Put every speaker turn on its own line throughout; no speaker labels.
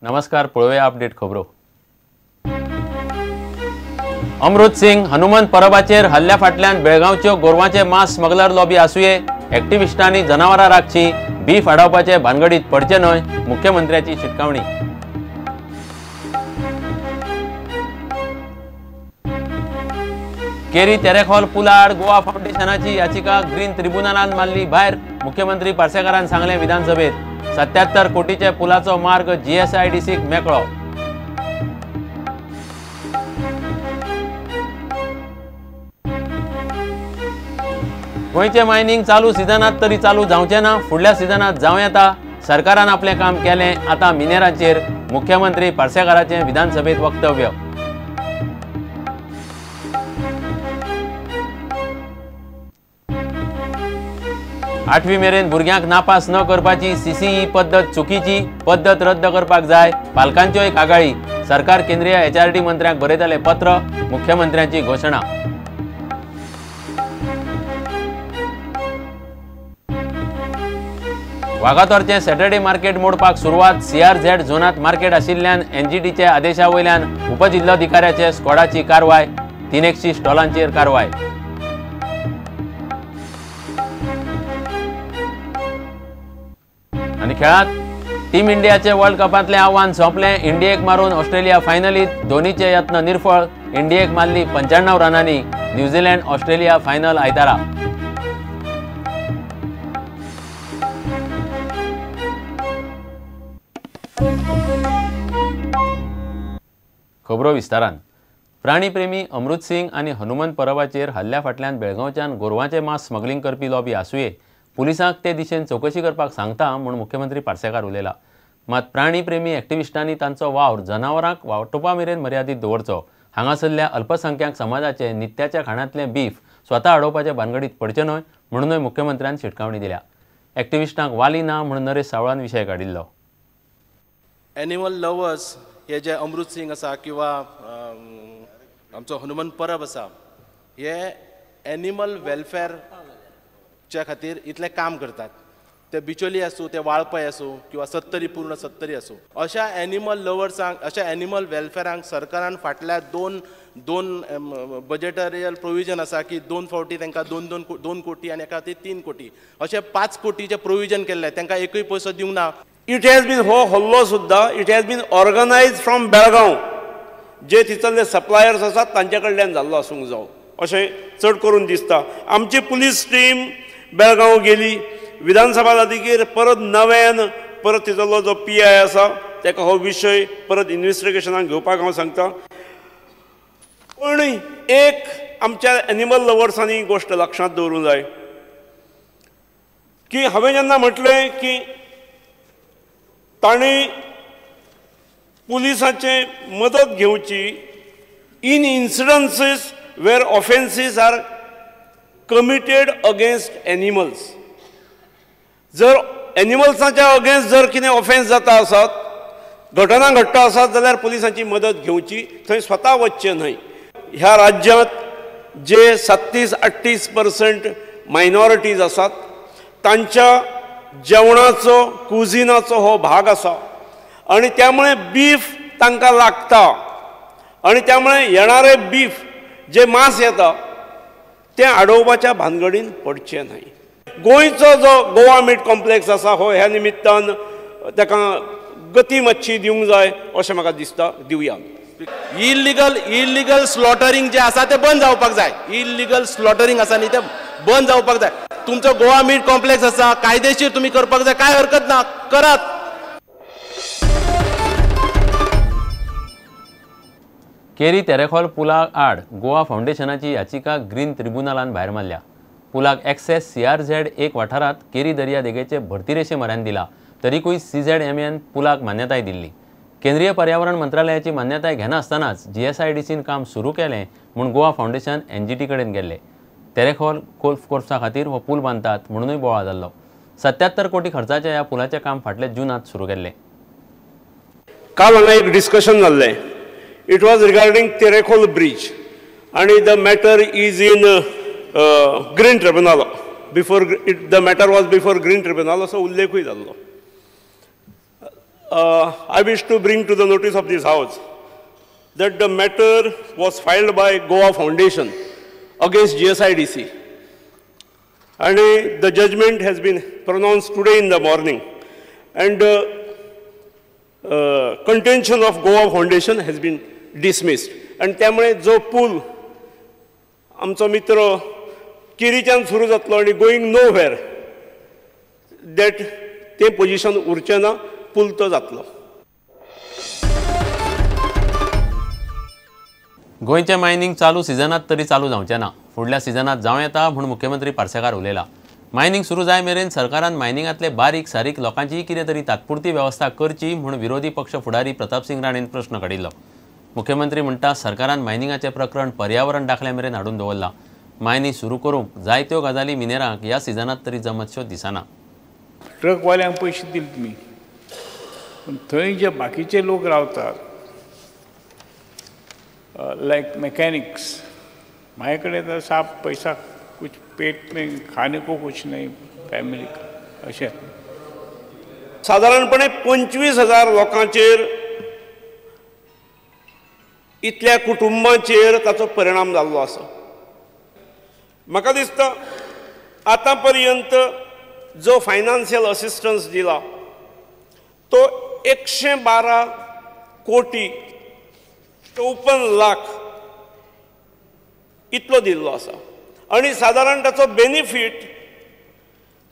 नमस्कार, पळोवया अपडेट खबरो. अमृत सिंग हनुमंत परबाचेर हल्ल्या फाटल्यान बेळगांवच्यो गोरवांचे मांस स्मगलर लॉबी आसुये. एक्टिविस्टांनी जनावरां राखची, बीफ आडावपाचे भानगडीत पडचे न्हय, मुख्यमंत्र्याची शिटकावणी. केरी तेरेखोल पुलाआड गोवा फावंडेशनाची याचिका ग्रीन त्रिब्युनलान मारली भायर. मुख्यमंत्री पार्सेकारान सांगलें विधानसभेत 77 कोटीचे पुलाचो मार्ग जीएसआयडीसीक मेकळो. गोंयचें मायनिंग चालू सिजनात तरी चालू जावचें ना, फुडल्या सिजनात जावं येता. सरकारान आपलें काम केलें, आतां मिनेरांचेर. मुख्यमंत्री पार्सेकाराचें विधानसभेत वक्तव्य. आठवी मेरेन भुरग्यांक नापास न करपाची सीसीई पद्दत चुकीची, पद्दत रद्द करपाक जाय, पालकांच्योय कागाळी. सरकार केंद्रीय एचआरडी मंत्र्यांक बरयतलें पत्र, मुख्यमंत्र्यांची घोशणा. वागातोरचें सॅटर्डे मार्केट मोडपाक सुरवात. सीआरझेड झोनांत मार्केट आशिल्ल्यान एनजीटीच्या आदेशा वयल्यान उपजिल्लोधिकाऱ्याचे स्क्वॉडाची कारवाय. 300 स्टॉलांचेर कारवाय. आनी खेळांत टीम इंडियाचे वर्ल्ड कपांतलें आव्हान सोंपलें. इंडियेक मारून ऑस्ट्रेलिया फायनलीत. धोनीचे यत्न निर्फळ. इंडियेक मारली 95 रनांनी. न्यूझीलंड ऑस्ट्रेलिया फायनल आयतारा. खबरो विस्तारान. प्राणीप्रेमी अमृत सिंग आनी हनुमंत परबाचेर हल्ल्या फाटल्यान बेळगांवच्यान गोरवांचें मांस स्मगलिंग करपी लॉबी आसुये. पुलिसांक ते दिशेन चवकशी करपाक सांगता म्हूण मुख्यमंत्री पार्सेकार उलयला. मात प्राणीप्रेमी एक्टिविस्टांनी तांचो वावर जनावरांक वाटोवपा मेरेन मर्यादीत दवरचो. हांगासरल्या अल्पसंख्याक समाजाचे नित्याच्या खाणांतलें बीफ स्वता आडोवपाचे भानगडीत पडचें न्हय म्हणूनय मुख्यमंत्र्यान शिटकावणी दिल्या. एक्टिविस्टांक वाली ना म्हूण नरेश सावळान विशय काडिल्लो.
एनिमल लवर्स हे जे अमृत सिंग आसा किंवा आमचो हनुमंत परब आसा, हे एनिमल वेलफेअरच्या खातीर इतलें काम करतात. ते बिचोली आसूं, ते वाळपय आसूं किंवा सत्तरी, पूर्ण सत्तरी आसूं, अशा एनिमल लवर्सांक, अशा एनिमल वेलफेअरांक सरकारान फाटल्या दोन दोन बजेटरियल प्रोविजन आसा की दोन फावटी तांकां दोन दोन दोन कोटी आनी एका खातीर 3 कोटी अशें 5 कोटीचें प्रोविजन केल्लें, तांकां एकूय पयसो दिवंक ना.
It has been हो हल्लो सुद्दां it has been organise from Belgaum. जे थितरले सप्लायर्स आसात तांचे कडल्यान जाल्लो आसूंक जावो अशें चड करून दिसता. आमची पुलीस टीम बेळगांव गेली, विधानसभा जातकीर परत नव्यान परत थितरलो जो पी I आसा ताका हो विशय परत इन्वेस्टिगेशनाक घेवपाक हांव सांगता. पूण एक आमच्या एनिमल लवर्सांनी गोश्ट लक्षांत दवरूंक जाय की हांवें जेन्ना म्हटलें की तांणी पुलिसांचे मदत घेवची in incidences where offences are committed against animals. जर एनिमल्साच्या अगेन्स्ट जर कितें ऑफेन्स जाता आसत, घटना घडटा आसत जाल्यार पुलिसांची मदत घेवची, थंय स्वता वचचें न्हय. ह्या राज्यांत जे 37-38% मायनॉरिटीज आसात तांच्या जेवणाचो, कुझिनाचो हो भाग आसा आनी त्यामुळे बीफ तांकां लागता आनी त्यामुळे येणारे बीफ जे मांस येता तें आडोवपाच्या भानगडीन पडचें न्हय. गोंयचो जो गोवा मीट कॉम्प्लेक्स आसा हो ह्या निमित्तान ताका गती मातशी दिवंक जाय अशें म्हाका दिसता. दिवया.
इलिगल स्लॉटरिंग जे आसा तें बंद जावपाक जाय. इलिगल स्लॉटरिंग आसा न्ही तें बंद जावपाक जाय. तुमचो गोवा मीट कॉम्प्लेक्स आसा, कायदेशीर तुमी करपाक जाय, कांय हरकत ना, करात.
केरी तेरेखोल पुला आड गोवा फावंडेशनाची याचिका ग्रीन त्रिब्युनलान भायर मारल्या. पुलाक एक्सेस सीआरझेड 1 वाठारांत केरी दर्या देगेचे भरती रेशे म्हऱ्यान दिला, तरीकूय सीझेड एमएन पुलाक मान्यताय दिल्ली. केंद्रीय पर्यावरण मंत्रालयाची मान्यताय घेनासतनाच जीएसआयडीसीन काम सुरू केलें म्हूण गोवा फावंडेशन एनजीटी कडेन गेल्ले. तेरेखोल गोल्फ कोर्सा खातीर हो पूल बांदतात म्हणूनय बोवाळ जाल्लो. 77 कोटी खर्चाच्या ह्या पुलाचें काम फाटल्या जूनांत सुरू केल्लें.
काल हांगा एक डिस्कशन जाल्लें, it was regarding Terekhol bridge आनी the matter is in green tribunal. Before the matter was before green tribunal असो उल्लेखूय जाल्लो. I wish to bring to the notice of this house that the matter was filed by Goa Foundation against GSIDC, and the judgment has been pronounced today in the morning, and contention of Goa Foundation has been dismissed. And त्यामुळे जो पूल आमचो मित्र केरीच्यान सुरू जातलो आनी going know where that तें position उरचें ना, पूल तो जातलो.
गोंयचें मायनिंग चालू सिजनात तरी चालू जावचें ना, फुडल्या सिजनात जावं येता म्हूण मुख्यमंत्री पार्सेकार उलयला. मायनिंग सुरू जाय मेरेन सरकारान मायनिंगांतले बारीक सारीक लोकांची कितें तरी तात्पुरती वेवस्था करची म्हूण विरोधी पक्ष फुडारी प्रतापसिंग राणेन प्रश्न काडिल्लो. मुख्यमंत्री म्हणटा सरकारान मायनिंगाचें प्रकरण पर्यावरण दाखल्या मेरेन हाडून दवरलां. मायनिंग सुरू करूंक जायत्यो गजाली मिनेरांक ह्या सिजनात तरी जमतश्यो दिसना.
ट्रकवाल्यांक पयशे दिले तुमी, पूण थंय जे बाकीचे लोक रावतात लायक मेकॅनिक्स, माझे कडेन तर साप पैसा कुछ पेट में खाने को कुछ नहीं फॅमिली का अशें.
सादारणपणे 25,000 लोकांचेर इतल्या कुटुंबांचेर ताचो परिणाम जाल्लो आसा. म्हाका दिसता आतां पर्यंत जो फायनान्शियल असिस्टन्स दिला तो 112 कोटी 54 लाख इतलो दिल्लो आसा आनी सादारण ताचो बेनिफीट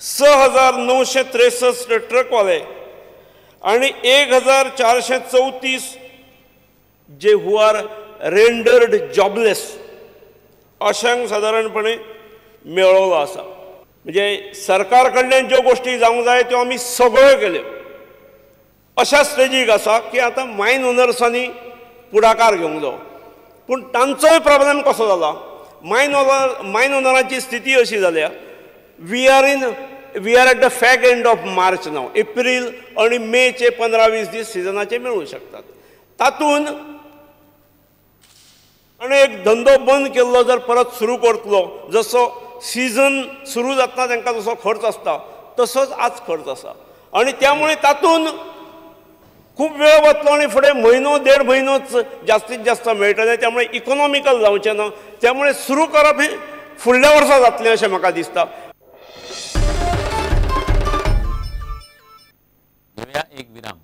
6,963 ट्रकवाले आनी 1,434 जे हू आर रेंडर्ड जॉबलेस अशांक सादारणपणे मेळवलो आसा. म्हणजे सरकार कडल्यान ज्यो गोश्टी जावंक जाय त्यो आमी सगळ्यो केल्यो. अशा स्टेजीक आसा की आतां मायन ओनर्सांनी पुढाकार घेवंक जायो. पूण तांचोय प्रॉब्लेम कसो जाला, मायन ओनरांची स्थिती अशी जाल्या, we are at the fag end of March now. April आनी मेचे 15-20 दीस सिजनाचे मेळूंक शकतात. तातूंत आनी एक धंदो बंद केल्लो जर परत सुरू करतलो, जसो सिजन सुरू जातना तांकां जसो खर्च आसता तसोच आज खर्च आसा आनी त्यामुळे तातूंत खूब वेळ वतलो आनी फुडें म्हयनो देड म्हयनोच जास्तीत जास्त मेळटलें. त्यामुळे इकोनॉमिकल जावचें ना, त्यामुळे सुरू करप हें फुडल्या वर्सा जातलें अशें म्हाका दिसता.
घेवया एक विराम.